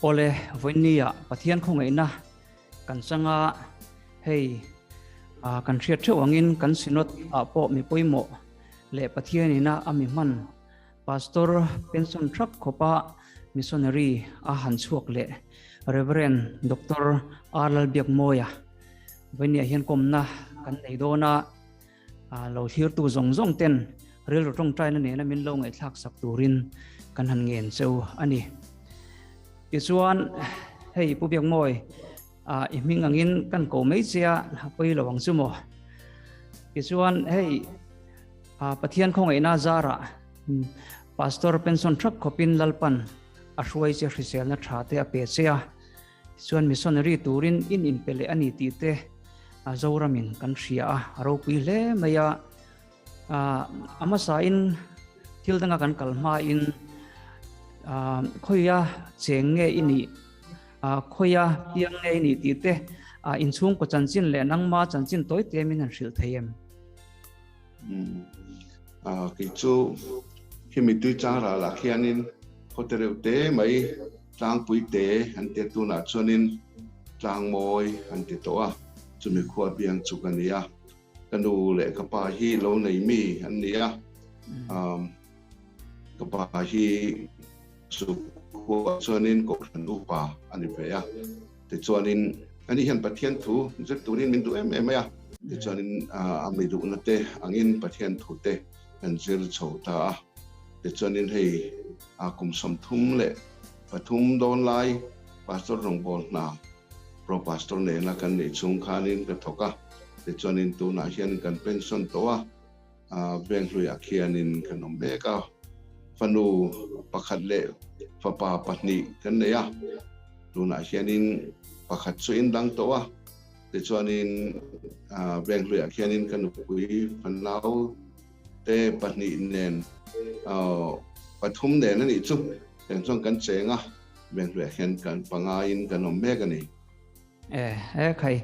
Awle, vawiinnia Pathian khawngaihna kan chang a, hei kan hriat theuh angin kan Synod ah pawh mi pawimawh leh Pathian ina a mi hman Pastor pension thap khawpa missionary a han chhuak leh Rev. Doctor R. Lalbiakmawia vawiinniah hian kawmna kan nei dawn a, lo thlirtu zawng zawng ten rilru tawngtaina nena min lo ngaihthlak sak turin kan han ngen cheu a ni. Tichuan hei Pu Biakmawi i hming angin kan ko mai che a, pawi lo ang chu maw. Tichuan hei Pathian khawngaihna zarah Pastor pension thap khawpin Lalpan a hruai che hriselna tha te a pe che a, tichuan missionary turin in inpe leh a ni tih te Zoramin kan hria a, a ropui hle mai a. A hmasain thil danga kan kal hmain khawia cheng nge i nih, khawia piang nge i nih tih te inchhungkaw chanchin leh nangma chanchin tawi te min han hrilh thei em? Kei chu khimi tui chang ralah khianin khaw te reuh te mai tlangpui te an tia tunah chuanin tlangmawi an ti tawh a, chumi khua piang chu ka ni a. Ka nu leh ka pa hi lo nei mi an ni a, ka pa hi chu khuaah chuanin Kohhran upa a ni ve a, tichuanin ani hian Pathian thu zir turin min duh em em mai a, tichuanin a mi duhna te angin Pathian thu te kan zir chho ta a, tichuanin hei kum 33 dawn lai Pastor rawngbâwl hna Pro Pastor nena kan neih chhung khanin ka thawk a, tichuanin tunah hian kan pension tawh a, veng hluiah khianin kan awm mek a, fanu pakhat leh fapa pahnih kan nei a, tunah hianin pakhat chu in dang tawh a, tichuanin veng hluiah khianin ka nupui fanau te pahnih nen pathum nen a nih chu, tiang chuan kan cheng a. Venghlui ah hian kan pangaiin kan awm mek a ni. E, e khai,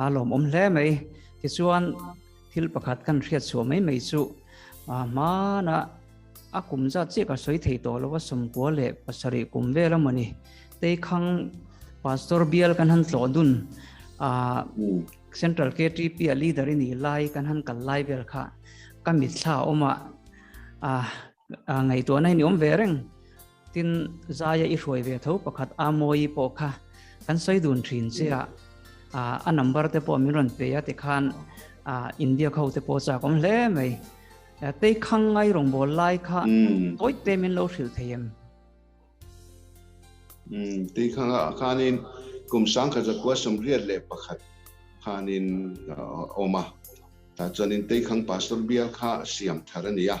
a lawmawm hle mai. Tichuan, thil pakhat kan hriat chhuah mai mai chu, hmana a kum zat chiah ka sawi thei tawh lo a, 97 kum vel a mawni. Teikhang Pastor bial kan han tlawh dun, Central KTP a leader i nih lai kan han kal lai vel kha ka mitthla a awm a, ngaihtuahna hi ni awm ve reng. Tin, Zaia i hruai ve tho pakhat Amawi pawh kha kan sawi dun thin che a, a number te pawh min rawn pe a tikhan India kho te pawh chak awm hle mai. Tei khang ngai rawngbâwl lai kha tawi te min lo hrilh thei em? Tei khang ah khanin kum 1981 khanin awm a. Tah chuanin Teikhang Pastor bial kha siam thar a ni a,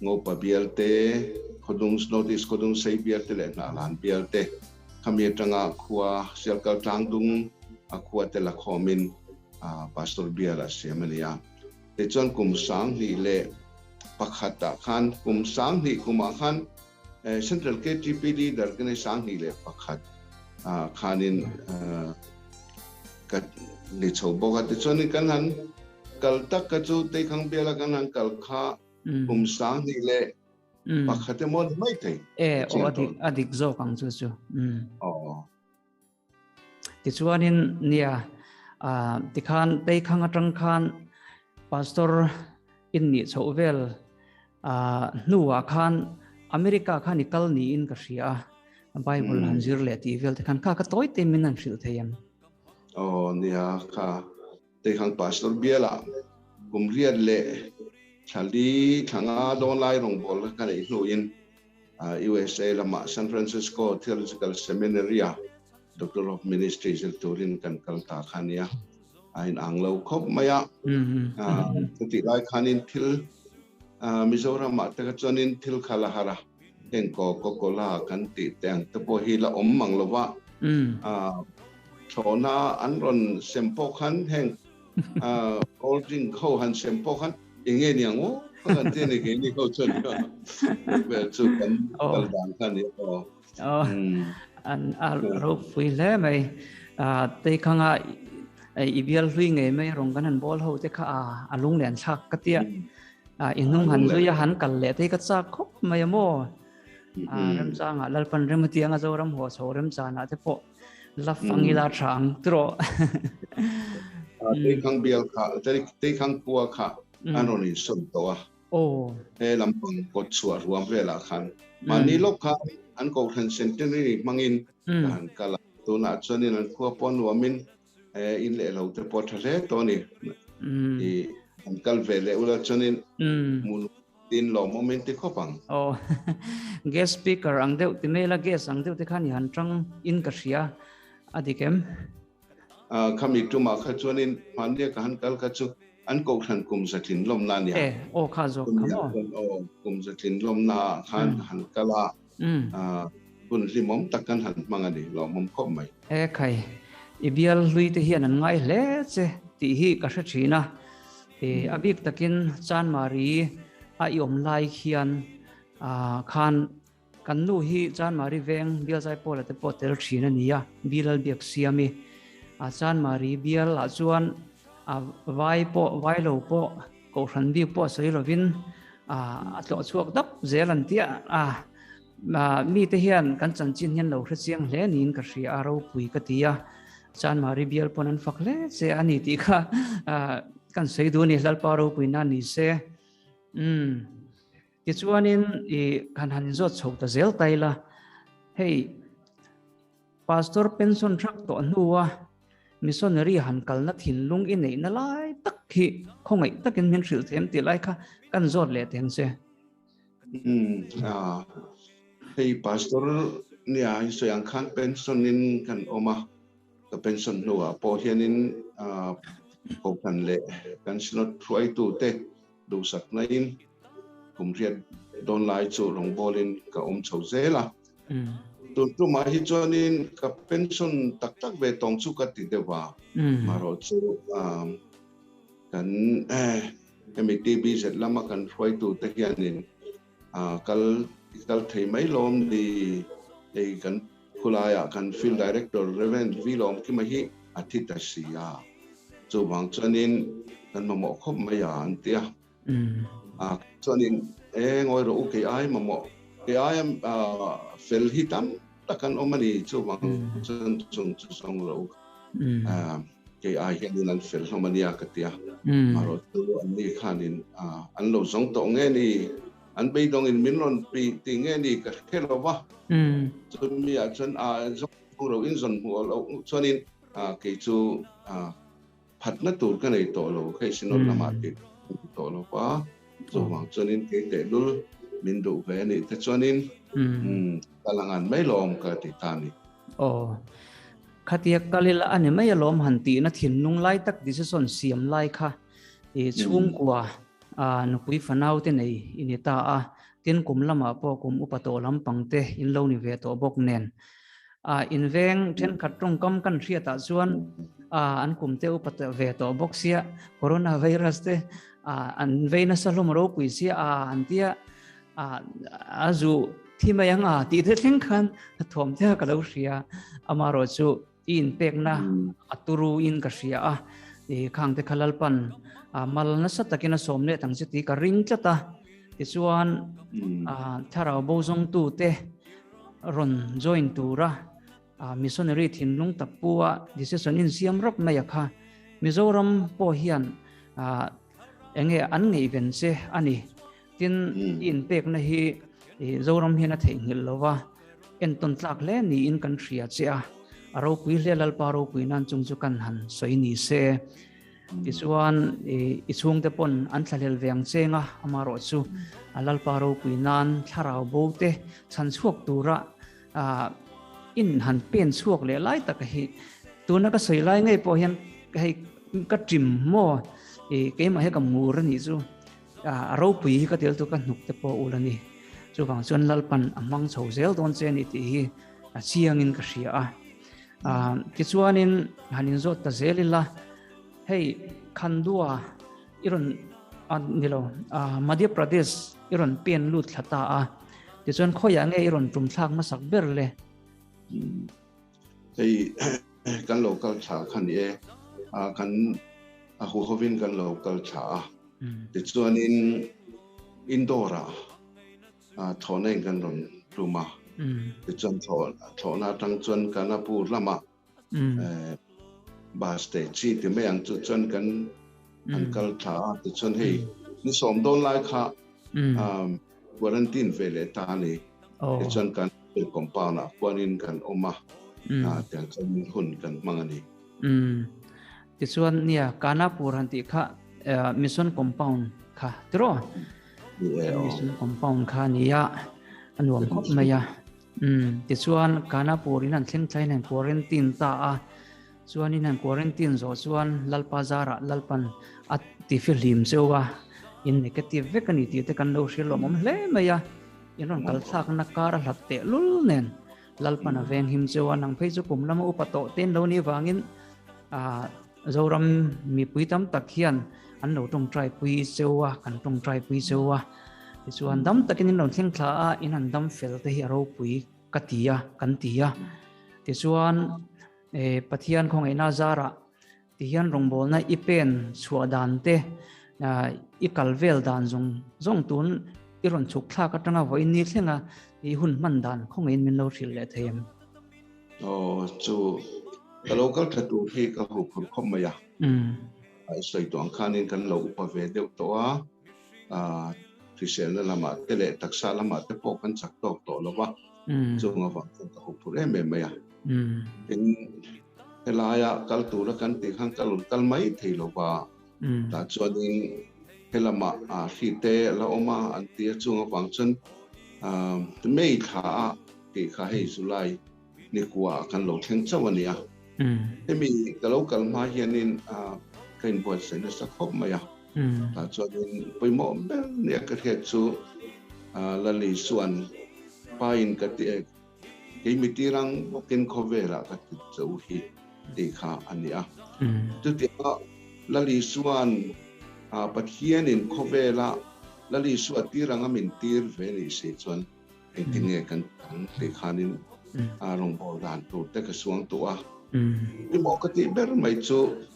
Ngopa bial te, Khawdung North East Khawdung Sei bial te leh Hnahlan bial te khami atanga khua Sialkal Tlangdung a khua te la khawmin Pastor bial a siam a ni a. Tichuan kum 2001 ah khan kum 2000 kumah khan Central KTP leader ka nei 2001 ah khanin ka ni chho bawk a. Tichuanin kan han kal tak kha chu Teikhang biala kan han kal kha kum 2001 emaw ni mai thei. E, aw a dik a dik zawk ang chu chu. Aw. Tichuanin nia tikhan Teikhang atang khan Pastor in nih chhoh vel hnuah khan America khan i kal niin ka hria a, Bible han zir leh tih vel te khan kha ka tawi te min han hrilh thei em? Aw nia kha Teikhang Pastor bialah kum riat leh thla li thla nga dawn lai rawngbâwl ka neih hnuin USA lamah San Francisco Theological Seminary-a Doctor of Ministry zir turin kan kal ta kha nia. A inang lo khawp mai a. Chutih lai khanin thil Mizoramah te kha chuanin thil kha la har a, heng Coca-Cola kan tih te ang te pawh hi la awm mang lo va. Thlawhna an rawn sem pawh khan heng cold drink ho han sem pawh khan eng nge ni ang aw ka kan ti a ni keini ho chuan vel chu kan kal dan kha a ni aw. Aw, an a ropui hle mai. Teikhanga i bial hlui ngei mai rawng kan han bawl ho te kha a lunglen thlak ka tia. I hnung han zui a han kal leh te hi ka chak khawp mai a maw. Remchangah Lalpan Rematianga Zoram haw chho remchanah te pawh la fang ila tha ang tiraw. Teikhang bial kha, Teikhang khua kha an rawn insawn tawh a. He lampang kawt chhuah ruam velah khan mahni lawk khan an kohhran centenary hmangin ka han kal a. Tunah chuanin an khua pawh nuamin in leh lo te pawh tha hle tawh a ni. An kal ve leh ula chuanin hmuh Tin lawmawm in ti khawp ang. Aw guest speaker ang deuh ti mai la guest ang deuh te khan i han tang in ka hria a dik em? Khami tumah kha chuanin hmannia ka han kal kha chu an kohhran kum zatlin lawmna a nia. E aw kha zawk kha maw? Aw kum zatlin lawmna ah khan ka han kal a, hun hlimawm tak kan han hmang a ni, lawmawm khawp mai. E khai, i bial hlui te hian an ngai hle che tih hi ka hre thin a. E, a bik takin Chanmari a i awm lai khian khan kan nu hi Chanmari veng bial zai pawla te pawh tel thin a ni a, Bilal biak siami. A Chanmari bial ah chuan a vai pawh vai lo pawh kohhran bik pawh sawi lovin a tlawh chhuak dap zel an tia a. Mite hian kan chanchin hian lo hre chiang hle niin ka hria a, ropui ka ti a. Chanmari bial pawn an fak hle che a ni tih kha kan sawi duh a ni, Lalpa ropui nan ni se. Umm tichuanin i kan han inzawt chho ta zel ta ila, hei Pastor pension thak tawh hnua missionary han kalna thinlung i neihna lai tak hi khawngaih takin min hrilh them tih lai kha kan zawt leh teng che. Umm hei pastor nia i sawi ang khan pension in kan awm a, ka pension hnuah pawh hianin kohhran leh kan synod hruaitu te duhsak naiin kum riat dawn lai chu rawngbawlin ka awm chho zel a. Tun tumah hi chuanin ka pension tak tak ve tawng chu ka ti deuh a, marawh chu kan Hemi TBZ lama kan hruaitute hianin kal kal thei mai lawm ni hei kan khulaiah kan Field Director Rev. V Lawmkima hi a thi ta si a, chuvang chuanin kan mamawh khawp mai a an ti a. Chuanin e ngawi rawh u kei ai mamawh kei aia fel hi tam tak an awm a ni chuvang chuan chung chu zawng rawh u. Kei ai hianin an fel hlawm a nia ka ti a, marawh chu anni khanin an lo zawng tawh nge ni, an beidawngin min rawn pi tih nge ni ka hre lo va, chumi ah chuan zawng lo in zawn hmuh loh chuanin kei chu phatna tur ka nei tawh lo, hei Synod lamah tih tawh lo va, chuvang chuanin kei tehlul min duh ve a nih te chuanin ka la ngan mai lawm ka ti ta a ni. Aw. Khatia kal ila a ni mai alawm han tihna thinlung lai tak decision siam lai kha i chhungkua nupui fanau te nei i ni ta a, tin kum lamah pawh kum upa tawh lampang te in lo ni ve tawh bawk nen in veng thenkhat tawngkam kan hriatah chuan an kum te upa ve tawh bawk sia corona virus te an vei nasa hlawm ropui sia an tia a zu thi mai ang a tih te thleng khan thuam te ka lo hria amarawh chu i inpekna a turu in ka hria a i khang te kha lalpan mal nasa takin a sawm leh tang che tih ka ring tlat a tichuan thlarau bo zawng tu te rawn join tura missionary thinlung tak pu a decision in siam rap mai a kha Mizoram pawh hian enge an ngaihven che a ni. Tin, i inpekna hi Zoram hian a theihnghilh lo va, entawn tlak hle niin kan hria che a, a ropui hle Lalpa ropui nan chung chu kan han sawi ni se. Tichuan, i chhungte pawn an thlahlel ve ang cheng a, amarawh chu a Lalpa ropui nan thlarau bo te chhan chhuak tura in han pen chhuak leh lai tak hi tuna ka sawi lai ngei pawh hian hei ka ṭim maw keimah hi ka mur a nih chu. A ropui hi ka tel tu ka hnuk te pawh ul a ni. Chuvang chuan Lalpan a hmang chho zel dawn che a ni tih hi a chiangin ka hria a. Tichuanin han inzawt ta zel ila, hei Khandua i rawn ni lo, Madhya Pradesh i rawn pen lut thla ta a. Tichuan khawiah nge i rawn tum thlak hmasak ber le? Hei kan lo kal thla kha ni e, kan a huhovin kan lo kal thla a. Tichuanin Indore-ah thawhna in kan rawn tum a. Tichuan thlawhna atang chuan Kanapur lamah bus te chi ti mai ang chu chuan kan an kal thla a. Tichuan hei ni sawm dawn lai kha quarantine ve leh ta a ni. Tichuan kan compound ah khuanin kan awm a, tiang chuan hun kan hmang a ni. Tichuan nia Kanapur han tih kha mission compound kha tiraw? Mission compound kha nia a nuam khawp mai a. Tichuan Kanapur in an thleng thlain an quarantine ta a. Chuanin an quarantine zawh chuan Lalpa zarah Lalpan a tifihlim cheu a, in negative vek a ni tih te kan lo hria lawmawm hle mai a. In rawn kal thlakna kar a hlat teh lul nen Lalpan a veng him cheu a, nang phei chu kum lama upa tawh te in lo nih vangin Zoram mipui tam tak hian an lo tawngtai pui cheu a, kan tawngtai pui cheu a. Tichuan dam takin in rawn thleng thla a, in han dam fel te hi a ropui ka ti a, kan ti a. Tichuan Pathian khawngaihna zarah tihian rawngbawlna i pen chhuah dan te, i kal vel dan zawng zawng tun i rawn chhuk thlak atanga vawiin ni thlenga i hun hman dan khawngaihin min lo hrilh leh thei em? Aw chu ka lo kal tha tur hi ka hu phur khawp mai a. I sawi tawh ang khanin kan lo upa ve deuh tawh a, hriselna lamah te leh taksa lamah te pawh kan chak tawk tawh lo va, chung avang chuan ka hu phur em em mai a. Tin, helaia kal tura kan tih khan ka rawn kal mai thei lo va, tah chuanin helamah hri te la awm a an ti a, chung avang chuan May thla a tih kha hei July ni kua kan lo thleng chauh a ni a. Hemi ka lo kal hma hianin ka inbuatsaih nasa khawp mai a, tah chuanin pawimawh ber nia ka hriat chu Lali chuan pain ka ti Kei mi tirang bawkin khawvelah ka ti che u hi tih kha a ni a. Chutianga Lal Isua'n Pathianin khawvela Lal Isua tiranga min tir ve ni si chuan engtin nge kan tang tih khanin rawngbâwl dan tur te ka suang tuh a. Pawimawh ka tih ber mai chu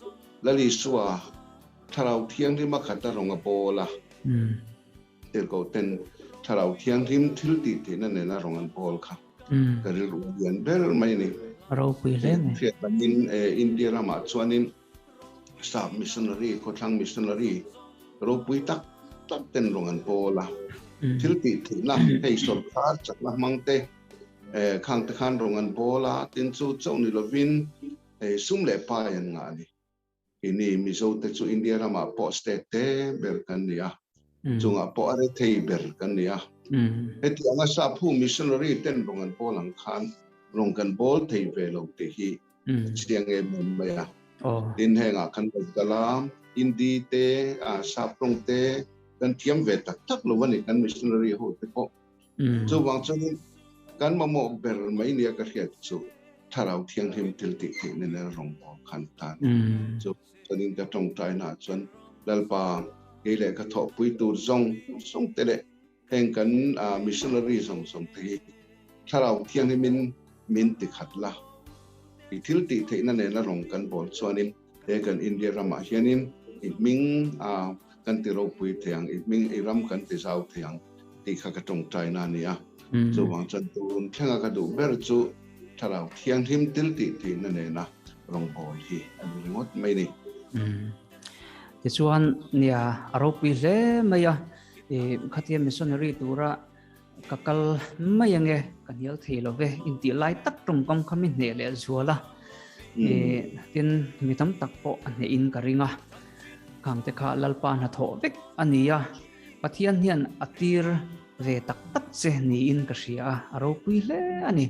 Lal Isua Thlarau Thianghlima khata rawng a bâwl a. Tirhkoh ten Thlarau Thianghlim thil tih theihna nena rawn an bawl kha ka rilru a lian ber mai a ni. A ropui hle mai. Hriat dangin India ramah chuanin Sap missionary, khawthlang missionary ropui tak tak ten rawn an bawl a. Thil tih theihna hei sawrkar chakna hmang te khang te khan rawn an bawl a, tin chu chauh ni lovin sum leh pai an ngah a ni. Keini Mizo te chu India ramah pawh state te ber kan ni a, chungah pawh a rethei ber kan ni a. Hetianga Saphu missionary ten rawn an bawl ang khan rawn kan bawl thei ve lo tih hi a chiang em em mai a. Tin, hengah kan lo kal a, Hindi te, Sap rawng te kan thiam ve tak tak lo a ni kan missionary ho te pawh. Chuvang chuanin kan mamawh ber mai nia ka hriat chu Thlarau Thianghlim thil tih theih nena rawngbâwl khan tan chu chuanin ka tawngtainaah chuan Lalpa kei leh ka thawhpui tur zawng zawng te leh heng kan missionary zawng zawng te hi Thlarau Thianghlimin min ti khat la. I thil tih theihna nena rawng kan bawl chuanin he kan India ramah hianin i hming kan ti ropui thei ang, i hming i ram kan ti zau thei ang tih kha ka tawngtaina a ni a. Chuvang chuan tun thlenga ka duh ber chu Thlarau Thianghlim til tih theihna nena rawngbâwl hi a ni ringawt mai ni. Tichuan, nia, a ropui hle mai a, khatia missionary tura Ka kal mai ange, ka hnial thei lo ve, intih lai tak tawngkam kha mi hneh leh zual a, tin mi tam tak pawh a hnehin ka ring a, khangte kha Lalpa hnathawh vek a ni a, Pathian hian a tir ve tak tak che niin ka hria a, a ropui hle a ni.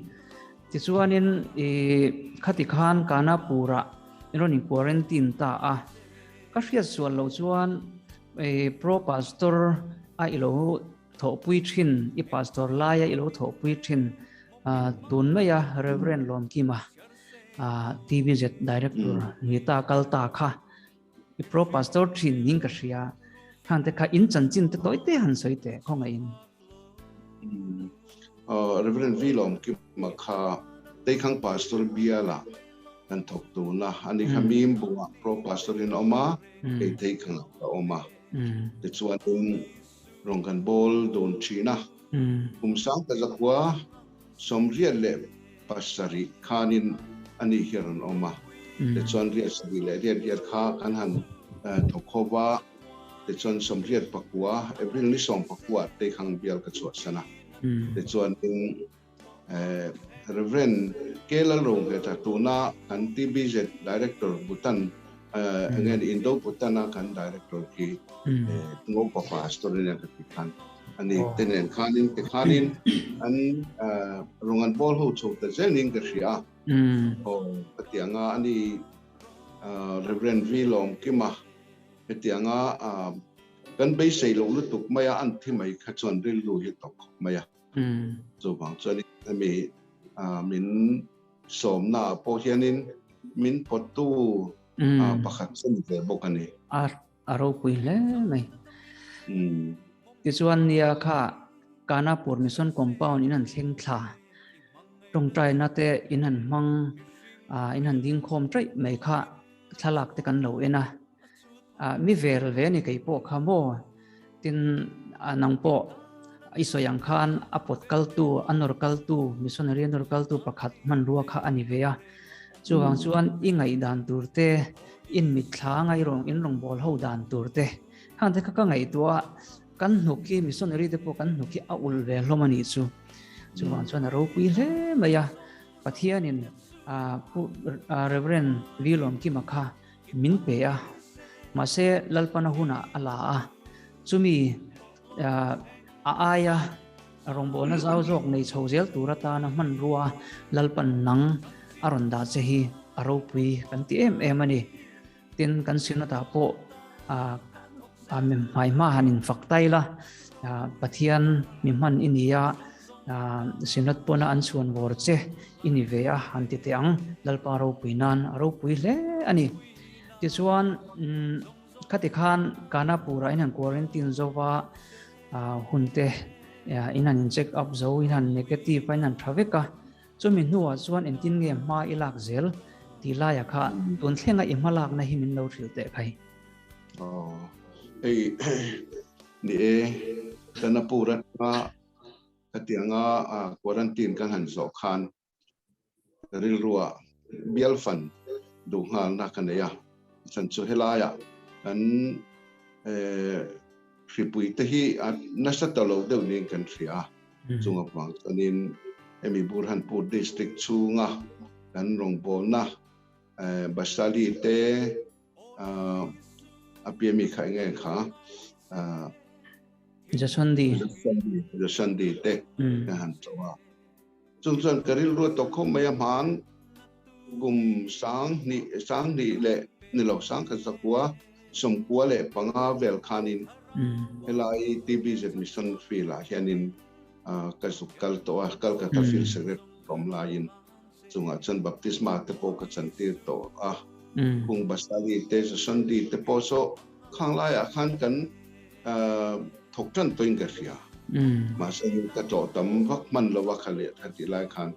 Tichuanin khati khan Kanapurah in rawn in quarantine ta a, ka hriat sual loh chuan Pro Pastor a i lo Thawhpui thin, i pastor laia i lo thawhpui thin tun maia Reverend Lawmkima TVZ Director ni ta kal ta kha i pro pastor thin ning ka hria khan te kha in chanchin te tawi te han sawi te khawngaih in. Reverend V Lawmkima kha Teikhang pastor biala kan thawk tuna ani kha mim bunga pro pastor in awma kei Teikhang ka awma tichuan Rawn kan bawl dawn thin a. Kum 1987 khanin ani hi a rawn awm a. Tichuan riat sarih leh riat riat kha kan han thawk ho va, tichuan 89, April ni 19 ah te khang bial ka chhuahsan a. Tichuanin Rev. K. Lalrongheta tuna kan TBZ Director Bhutan enge ni Indo Bhutan a kan Director khi Ngopa Pastor ania ka ti khan ani te nen khanin te khanin an rawng an bawl ho chho ta zel niin ka hria a. Aw ka ti anga ani Rev. V. Lawmkima hetianga kan beisei loh lutuk mai a an thi mai kha chuan rilru hi tawp khawp mai a. Chuvang chuan hemi min sawmna ah pawh hianin min pawttu pakhat chu ni ve bawk a ni. A ropui hle mai. Tichuan nia kha Kanapur Mission Compound in an thleng thla tawngtaina te in han hmang in han ding khawm taih mai kha thlalak te kan lo en a. Mi vel ve a ni kei pawh kha maw? Tin, nang pawh i sawi ang khan a pawt kaltu, a nawr kaltu, missionary a nawr kaltu pakhat hmanrua kha a ni ve a. Chuvang chuan i ngaihdan tur te, in mitthla ngai rawng in rawngbâwl ho dan tur te, khang te kha ka ngaihtuah a, kan hnuk hi missionary te pawh kan hnuk hi a ulh ve hlawm a nih chu. Chuvang chuan a ropui hle mai a, Pathianin Pu Reverend Lilawmkima kha Min pe a, mahse Lalpana hunah a la a, chumi a aia rawngbawlna zau zawk nei chho zel tur atana hmanrua Lalpan nang a rawn dah che hi a ropui kan ti em em a ni. Tin, kan Synod-ah pawh hmai hma han infak tai la, Pathian mi hman i ni a, Synod pawna an chhuan vawr che i ni ve a han ti teh ang, Lalpa ropui nan a ropui hle a ni. Tichuan, khati khan Kanapurah in han quarantine zo va, hun te in han in check up zo, in han negative a, in han tha vek a. Chumi hnuah chuan engtin nge hma i lak zel tih laiah kha tun thlenga i hma lakna hi min lo hrilh teh khai. Aw, hei ni e, Kanapur atanga Khatianga quarantine kan han zawh khan rilrua bial fan duh nghalna ka nei a, chhan chu helaiah kan hripui te hi a nasa ta lo deuh niin kan hria a, chung avang chuanin hemi Burhanpur district chhunga kan rawngbawlna Basali te a piami kha eng nge kha Jaswandi Jaswandi te ka han cho a chung chuan ka rilru a tawk khawp mai a hman kum sang hnih sang hnih leh ni lo sang khat zakua sawmkua leh panga vel khanin helai TBZ Mission Field ah hianin ka zuk kal tawh a Calcutta Field Secretary awm laiin Chungah chuan baptisma te pawh ka chantir tawh a, Kung Basali te, Jaswandi te pawh saw khang laiah khan kan thawk tan tawhin ka hria. Mahse ka tlawh tam vak hman lo a kha leh kha tih lai khan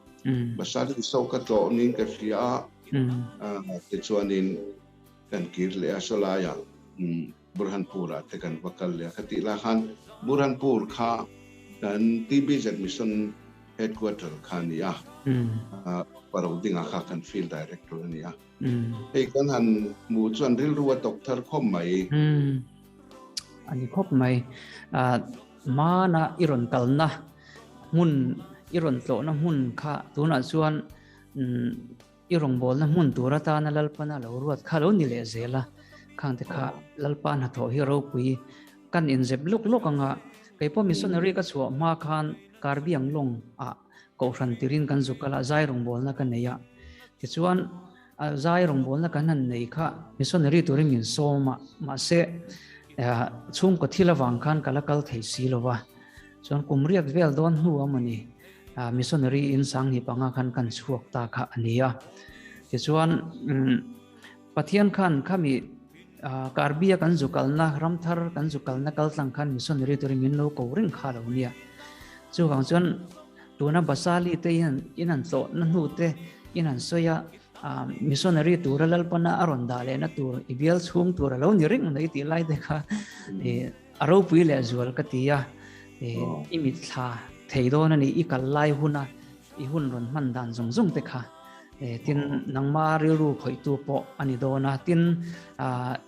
Basali saw ka tlawh niin ka hria a, tichuanin kan kir leh a saw laiah Burhanpur-ah te kan va kal leh a. Kha tih lai khan Burhanpur kha kan TBZ Mission Headquarter kha a ni a, Paro Dinga kha kan Field Director a ni a. Hei kan han hmuh chuan rilru a tawk thar khawp mai. A ni khawp mai. Hmana i rawn kalna hmun, i rawn tlawhna hmun kha tunah chuan I rawngbawlna hmun tur atana Lalpana lo ruat kha lo ni leh zel a, khangte kha Lalpa hnathawh hi ropui kan inzep lawk lawk anga kei pawh missionary ka chhuah hma khan Karbi Anglong ah Kohhran tirin kan zuk kal a, zai rawngbawlna ka nei a, tichuan zai rawngbawlna kan han nei kha missionary turin min sawm a, mahse chhungkaw thil avang khan ka la kal thei si lo va, chuan kum riat vel dawn hnu a mawni. Missionary in 2005 khan kan chhuak ta kha a ni a. Tichuan Pathian khan khami Karbia kan zu kalna ramthar kan zu kalna kaltlang khan missionary turin min lo ko ring kha lo nia. Chuvang chuan tuna Basali te hian in an tlawh na hnu te in an sawi a missionary tura Lalpana a rawn dah lehna tur i bial chhung tur a lo ni ring mai tih lai te kha a ropui leh zual ka ti a. I mitthla thei dawn a ni, i kal lai huna i hun rawn hman dan zawng zawng te kha. Tin, nangma rilru khawihtu pawh a ni dawn a, tin,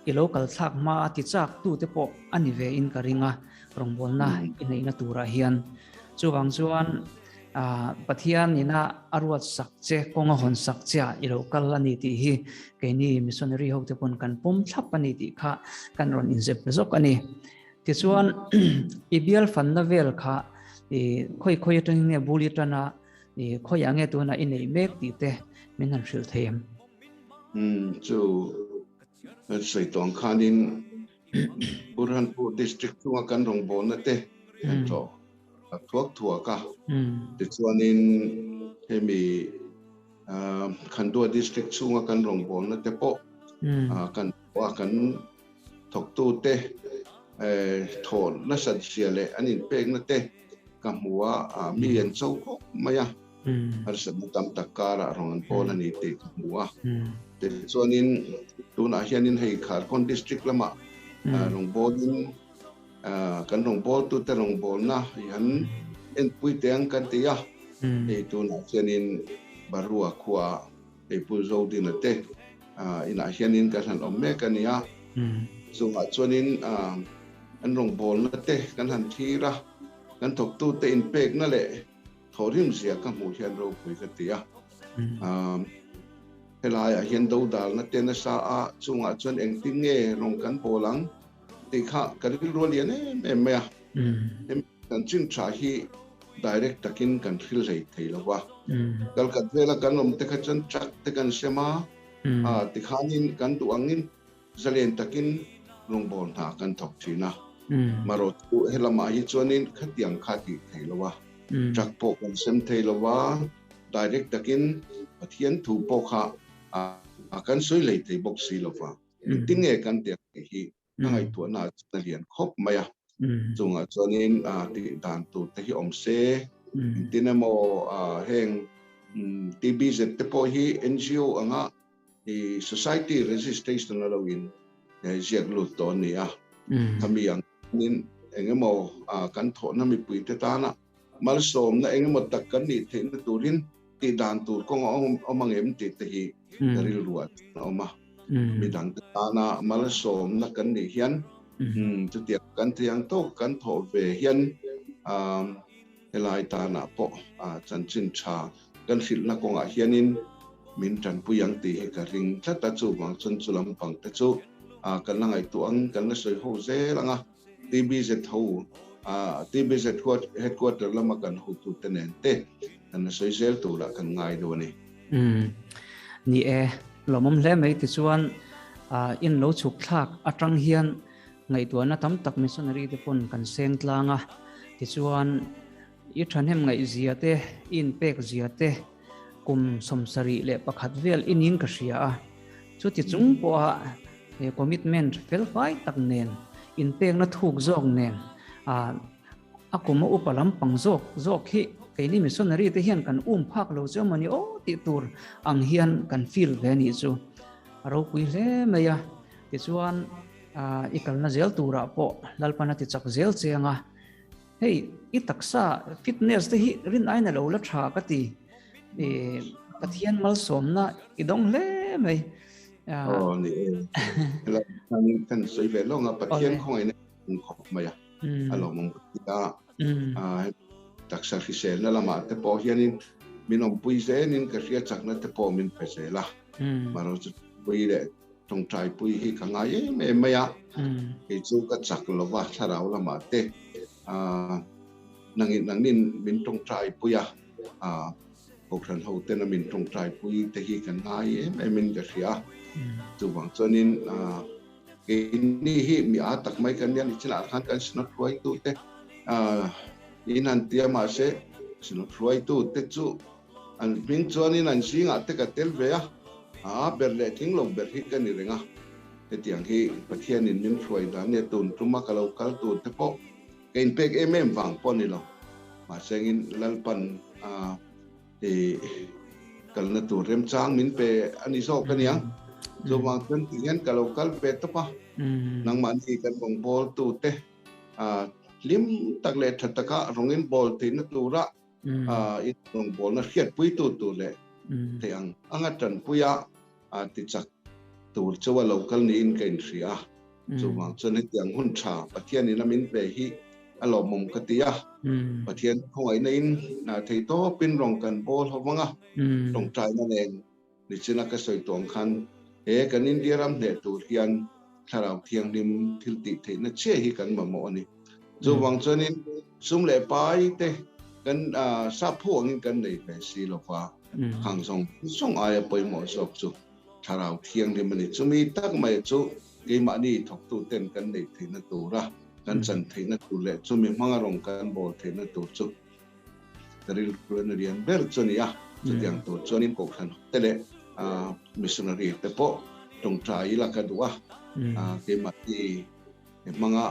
i lo kal thlak hma a ti chak tu te pawh a ni ve in ka ring a, rawngbawlna i neihna turah hian. Chuvang chuan Pathian ina a ruat sak che, kawng a hawn sak che ah i lo kal a ni tih hi keini missionary ho te pawn kan pawm thlap a ni tih kha kan rawn inzep zawk a ni. Tichuan i bial fanna vel kha i khawi khawi atangin nge bul i tan a, i khawiah nge tunah i neih mek tih te min han hrilh thei em? Umm chu kan sawi tawh ang khanin Burhanpur district chunga kan rawngbawlna te kan tlawh thuak thuak a, tichuanin hemi Khandua district chhunga kan rawngbawlna te pawh kan tlawh a, kan Thawktute thaw nasat zia leh an inpekna te ka hmu a, mi an cho khawp mai a, harsatna tam tak karah rawn an pawl a ni tih ka hmu a. Tichuanin tunah hianin hei Kharkhawn District lamah rawngbawlin kan rawngbawltute rawngbawlna hi han enpui teh ang kan ti a, hei tunah hianin Barua khuaah Hei Pu Zodina te inah hianin kan han awm mek a ni a, chungah chuanin an rawngbawlna te kan han thlir a, kan thawktute inpekna leh thawhrim zia ka hmuh hian ropui ka ti a. Helaiah hian dodalna te nasa a, chungah chuan engtin nge rawng kan bawl ang tih kha ka rilru a lian em em mai a. Chanchin tha hi direct takin kan thil hlei thei lo va, kalkhat vela kan awm te kha chuan truck te kan sem a, tikhanin kan duh angin zalen takin rawngbâwl hna kan thawk thin a. Marawh chu helamah hi chuanin khatiang kha tih thei lo a, truck pawh kan sem thei lo va, direct takin Pathian thu pawh kha kan sawi hlei thei bawk si lo va, engtin nge kan tih ang tih hi a ngaihtuahna ah chuan a lian khawp mai a. Chungah chuanin tih dan tur te hi awm se, engtin emaw heng TBZ te pawh hi NGO anga i society registration a lo in ziak lut tawh a ni a. Khami ang hianin engemaw kan thawhna mipui te tana malsawmna engemaw tak kan nih theihna turin tih dan tur kawng a awm ang em tih te hi ka rilru ah chuan a awm a. Midang te tana malsawmna kan nih hian chutiang kan thei ang tawk kan thawh ve hian helai tanah pawh chanchin tha kan hrilhna kawngah hianin min tanpui ang tih hi ka ring tlat a. Chuvang chuan chu lampang te chu kan la ngaihtuah ang, kan la sawi ho zel ang a. TBZ ho, TBZ headquarter lama kan hotute nen te kan la sawi zel turah kan ngai deuh a ni. Umm, ni e, lawmawm hle mai tichuan in lo chhuk thlak atang hian ngaihtuahna tam tak missionary te pawn kan seng tlang a, tichuan i thahnem ngaihzia te, i inpek zia te kum 71 vel i ning ka hria a, chuti chung pawha he commitment fel fai tak nen, inpekna thuk zawk nen a kum a upa lampang zawk zawk hi keini missionary te hian kan um phak lo chu emaw ni aw tih tur ang hian kan feel ve a nih chu. A ropui hle mai a, tichuan i kalna zel turah pawh Lalpan a ti chak zel che ang a, Hei, i taksa fitness te hi rin aina lo la tha ka ti. I Pathian malsawmna i dawng hle mai. Aw ni e. Hela kan sawi ve lawng a Pathian khawngaihna i dawng khawp mai a. A lawmawm ka ti a. Taksa hriselna lamah te pawh hianin min awmpui zelin ka hria chakna te pawh min pe zel a. Marawh chu pui leh Tawngtaipui hi ka ngai em em mai a, kei chu ka chak lo va, thlarau lamah te nangin nangnin min tawngtaipui a, Kohhran ho tena min tawngtaipui te hi ka ngai em em in ka hria a, chuvang chuanin keini hi mi aa tak mai kan nia, nichinah khan kan synod hruaitu te in han ti a, mahse synod hruaitu te chu An hming chuanin an zingah te ka tel ve a, a ber leh tling lo ber hi ka ni reng a. Hetiang hi Pathianin min hruai dan nia tun tuma ka lo kal tur te pawh ka inpek em em vang pawh a ni lo. Mahse engin Lalpan i kalna tur remchang min pe a ni zawk a nia. Chuvang chuan ti hian ka lo kal ve tawp a, nangmahni kan rawngbawltu te. hlim tak leh tha taka rawng in bawl theihna tura in rawngbawlna hriatpuitu tur leh theih ang anga tanpuia tichak tur chu a lo kal niin ka inhria a. Chuvang chuan hetiang hun tha Pathianin a min pe hi a lawmawm ka ti a. Pathian khawngaihna in theihtawpin rawng kan bawl ho vang a, tawngtaina nen Nichina ka sawi tawng khan he kan India ram hneh tur hian Thlarau Thianghlim thil tih theihna chiah hi kan mamawh a ni. Chuvang chuanin sum leh pai te kan sap phu angin kan nei ve si lo va, khang zawng zawng aia pawimawh zawk chu Thlarau Thianghlim a ni. Chumi tak mai chu keimahni thawktu ten kan neih theihna tura kan chan theihna tur leh chumi hmanga rawng kan bawl theihna tur chu Ka rilru a rian ber chu a ni a, chutiang tur chuanin Kohhran te leh missionary te pawh tawngtai ila ka duh a, keimahni hmanga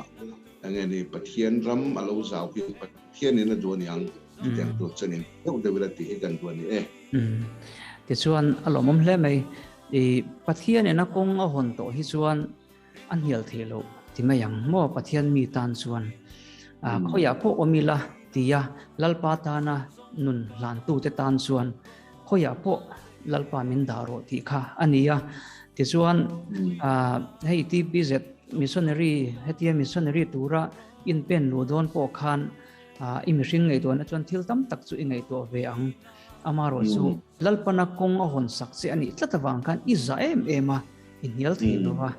enge ni Pathian ram a lo zau hi Pathianin a duh a ni ang, chutiang tur chuanin deuh deuh ila tih hi kan duh a ni e. Tichuan a lawmawm hle mai, i Pathianin a kawng a hawn tawh hi chuan A hnial theih loh ti mai ang maw Pathian mi tan chuan khawiah pawh awm ila tia Lalpa tana nun hlantute tan chuan khawiah pawh Lalpa min dah rawh tih kha a ni a. Tichuan hei TBZ missionary hetia missionary tura inpen luh dawn pawh khan i mihring ngaihtuahna chuan thil tam tak chu i ngaihtuah ve ang. Amaherawhchu Lalpana kawng a hawn sak che a nih tlat avang khan i za em em a. I hnial thei lo va,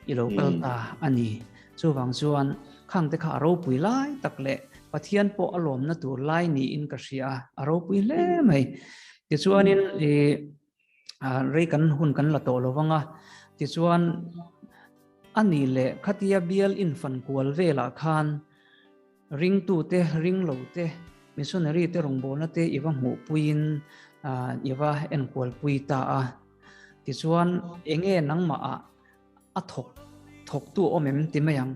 i lo kal ta a ni. Chuvang chuan khangte kha a ropui lai tak leh Pathian pawh a lawmna tur lai niin ka hria a, a ropui hle mai. Tichuanin i rei kan hun kan la tawh lo vang a, tichuan a ni leh khatia bial infan kual velah khan Ringtute, ringlote, missionary te rawngbawlna te i va hmuhpuiin i va enkualpui ta a. Tichuan, enge nangmah ah a thawk thawktu awm em ti mai ang.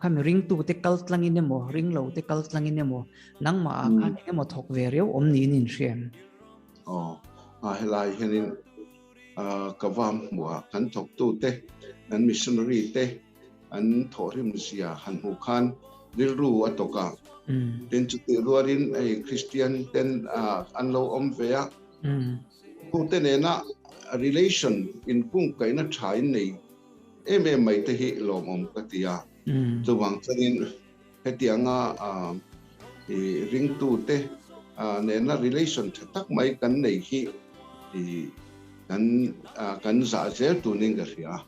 Khami ringtute kal tlangin emaw, ringlote kal tlangin emaw, nangmah ah khan eng emaw thawk ve riau awm niin in hria em? Aw, a helai hianin ka va hmuh a, kan thawktute, kan missionary te, an thawhrim zia han hmuh khan rilru a tawk a. Tin chutih rualin hei Kristian ten an lo awm ve a, hute nena relation inkungkaihna tha in nei em em mai te hi lawmawm ka ti a. Chuvang chuanin hetianga i ringtute nena relation tha tak mai kan nei hi kan kan zah zel tunin ka hria a.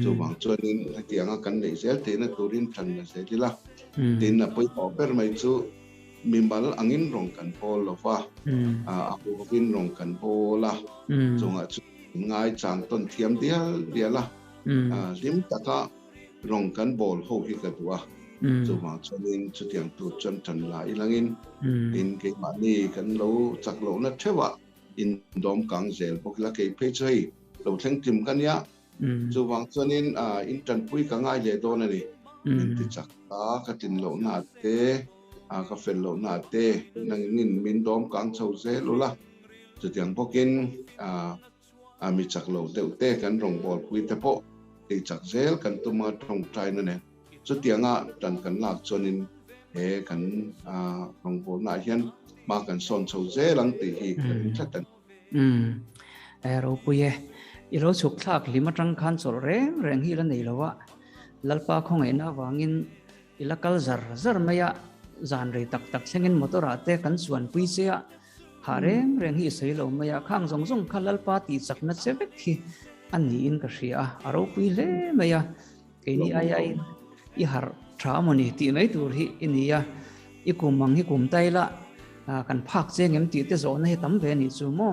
Chuvang chuanin hetianga kan neih zel theihna turin ṭan la zel ila. Tin, a pawimawh ber mai chu mimal angin rawng kan bawl lo va, a huhovin rawng kan bawl a, chungah chuan ngaichang tawn thiam dial dial a, hlim taka rawng kan bawl ho hi ka duh a. Chuvang chuanin chutiang tur chuan ṭan la ilangin, tin, keimahni kan lo chak lohna ṭheuhah indawm kang zel bawk ila, kei phei chu hei lo thleng tlim ka nia, chuvang chuanin in tanpui ka ngai leh dawn a ni, min ti chak ta, ka tlin lohna ah te, ka fel lohna ah te nangin min dawm kang chho zel ula, chutiang bawkin mi chak lo deuh te kan rawngbawlpui te pawh tih chak zel kan tum a tawngtaina nen. Chutianga tan kan lak chuanin he kan rawngbawlnaah hian hma kan sawn chho zel ang tih hi ka ring tlat a ni. Umm, e ropui e. I lo chhuk thlak hlim atang khan chawlh reng reng hi i la nei lo a, Lalpa khawngaihna avangin i la kal zar zar mai a, zan rei tak tak thlengin motor ah te kan chuanpui che a, hah reng reng hi i sawi lo mai a, khang zawng zawng kha Lalpa tihchakna che vek hi a niin ka hria a, a ropui hle mai a. Keini ai ai i harh tha mawni tih mai tur hi i ni a, i kum ang hi kum ta ila kan phak che ngem tih te zawhna hi tam ve a nih chu maw?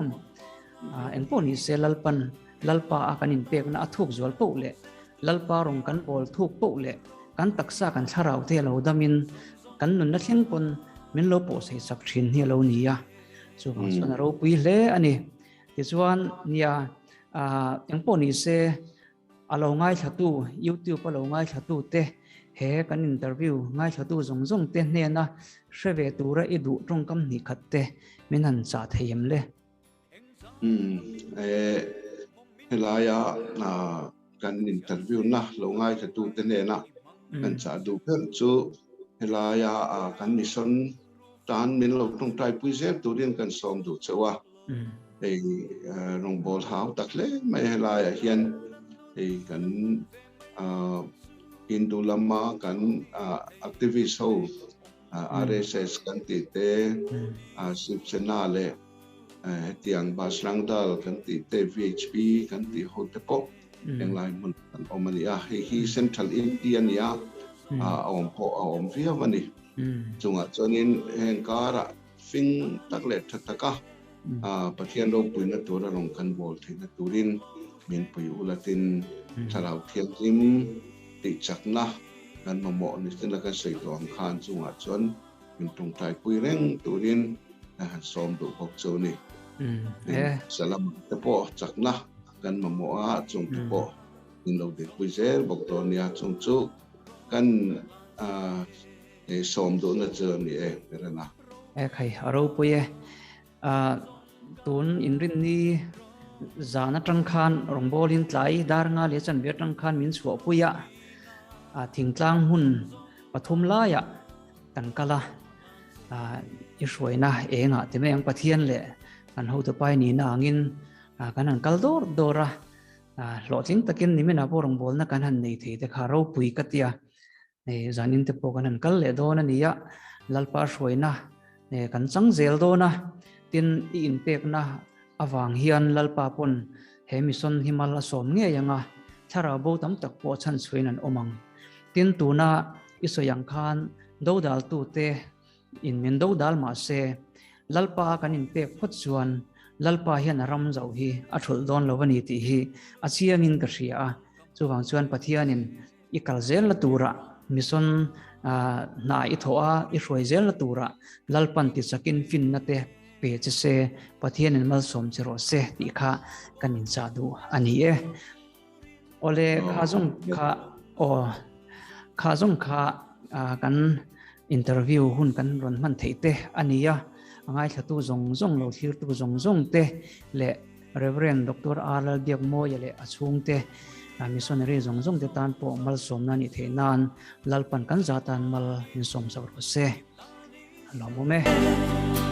Engpawh ni se Lalpan Lalpa a kan inpekna a thuk zual poh leh Lalpa rawng kan bawl thuk poh leh kan taksa kan thlarau te a lo damin kan nunna thleng pawn min lo pawhsei sak thin hi a lo ni a, chuvang chuan a ropui hle a ni. Tichuan nia engpawh ni se A lo ngaithlatu, YouTube a lo ngaithlatu te, he kan interview ngaithlatu zawng zawng te hnena hre ve tura i duh tawngkam hnih khat te min han chah thei em le? Umm, eh, helaia kan interview na lo ngaithlatu te hnena kan chah duh ber chu. Helaia kan mission tan min lo tawngtai pui zel turin kan sawm duh chauh a. Hei rawngbâwl hau tak hle mai helaiah hian hei kan Hindu lama kan activist ho RSS kan tih te, Shiv Sena leh hetiang Bajrang Dal kan tih te, VHP kan tih ho te pawh englai hmun an awm a ni a. Hei hi Central India a ni a, a awm pawh a awm viau a ni. Chungah chuanin heng karah fing tak leh tha taka Pathian ropuina tura rawn kan bawl theihna turin min pui ulatin Thlarau Thianghlim tih chakna kan mamawh ni sin a kan sawi tawh ang khan chungah chuan min tawngtaipui reng turin a han sawm duh bawk chu a ni. Salam te pawh chakna kan mamawh a, chung te pawh min lo dikpui zel bawk dawn nia, chung chu kan sawm duhna chu a ni e, Perena. E khai, a ropui e. Tun inrinni zan atang khan rawngbawlin tlai dar nga leh chanve atang khan min chhuahpui a, thingtlang hmun pathum laiah kan kal a, i hruaina engah ti mai ang Pathian leh kan hotupai nihna angin kan han kal dawr dawr a, hlawhtling takin nimin ah pawh rawngbawlna kan han nei thei te kha ropui ka tia. Hei zanin te pawh kan han kal leh dawn a ni a, Lalpa hruaina kan chang zel dawn a, tin i inpekna avang hian Lalpa pawn he mission hi mal a sawm ngei ang a, thlarau bo tam tak pawh chhan chhuain an awm ang. Tin tuna i sawi ang khan dodaltute in min dodal mah se, Lalpa kan inpek phawt chuan Lalpa hian a ram zauh hi a thulh dawn lo a ni tih hi a chiangin ka hria a, chuvang chuan Pathianin I kal zel na turah mission hna i thawh a, i hruai zel na turah Lalpan tichakin finna te pe che se, Pathianin malsawm che rawh se tih kha kan inchah duh a ni e. Awle kha zawng kha aw kha zawng kha kan interview hun kan rawn hman theih te a ni a, a ngaithlatu zawng zawng lo thlirtu zawng zawng te leh Rev. Doctor R. Lalbiakmawia leh a chhungte, missionary zawng zawng te tan pawh malsawmna nih theih nan Lalpan kan za tan mal min sawm sak rawh se. A lawmawm e.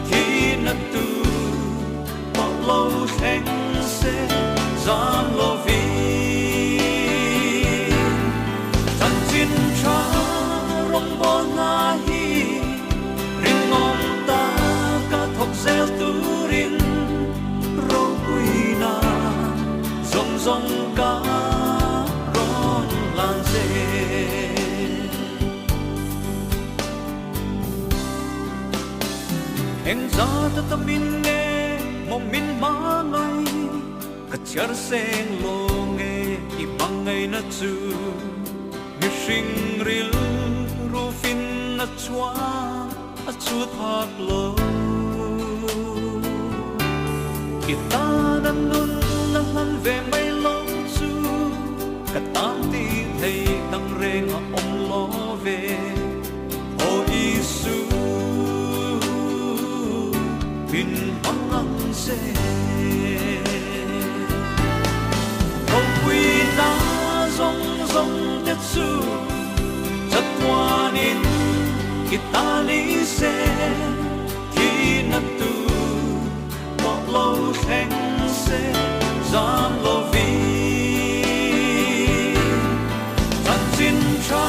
Thihna tu pawh lo thleng se zam lovin chanchin tha rawngbâwl hna hi rinawm taka thawk zel turin Ropuina zawng zawng ka rawn lan che. Eng zat a tam in nge maw min hma ngai ka chhiar seng lo nge i hmangaihna chu mihring rilru finna chuan A chut hak lo. I tan a nun a hlan ve mai lo chu ka tan ti thei dang reng a awm lo ve. Aw Isu, min hmang ang che. Ropui na zawng zawng te chu. Chatuanin i ta ni se thihna tu pawh lo thleng se zam lovin chanchin tha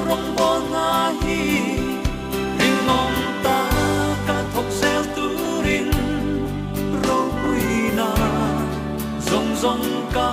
rawngbâwl hna hi rinawm taka thawk zel turin ropuina zawng zawng ka.